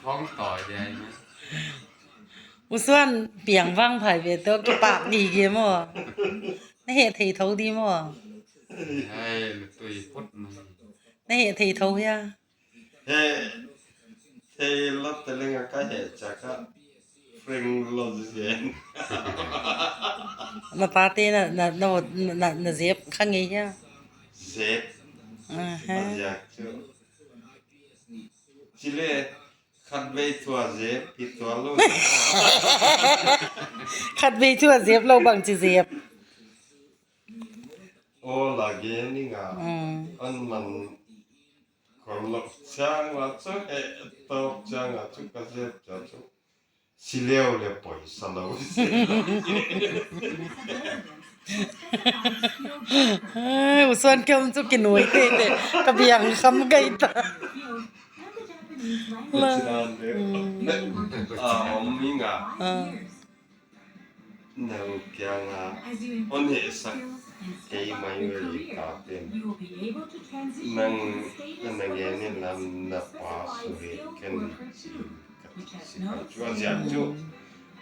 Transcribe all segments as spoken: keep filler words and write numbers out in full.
Hong toi dia ni. U Suan piang vang phai ve toh kipak gige maw. Na hehthei thou di maw. Ai, lutui phot na. Na hehthei thou hia. Hehthei lou te leng a ka heh chiah ka. Frank lou zen. Na pate na, na, na, na, na zep kha ngei hia. Zep. Aha. Zep chu. Chile, khatvei tua zep, pi tua lou. Khatvei tua zep lou bang chi zep. O la ge ni nga. Mm. An man kol lok chang la chu, eh, tok chang la chu ka zep cha chu. Si leu le poisa lou. Ai, U Suan kiang chu kinui te te. Ka biang kham gai ta. La. Mm. Ah, om mi nga. Ah. Nang kiang a. On he sa. Kei mai ve ka pen. Nang, nang ngen in lam na pa su he ken si. Ka ti si ka chua ziak chu.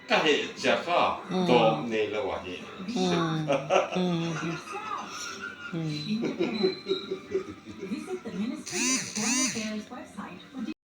Ka heh chiah kha, mm, tawp nei lou a heh. Mm. Mm. Mm.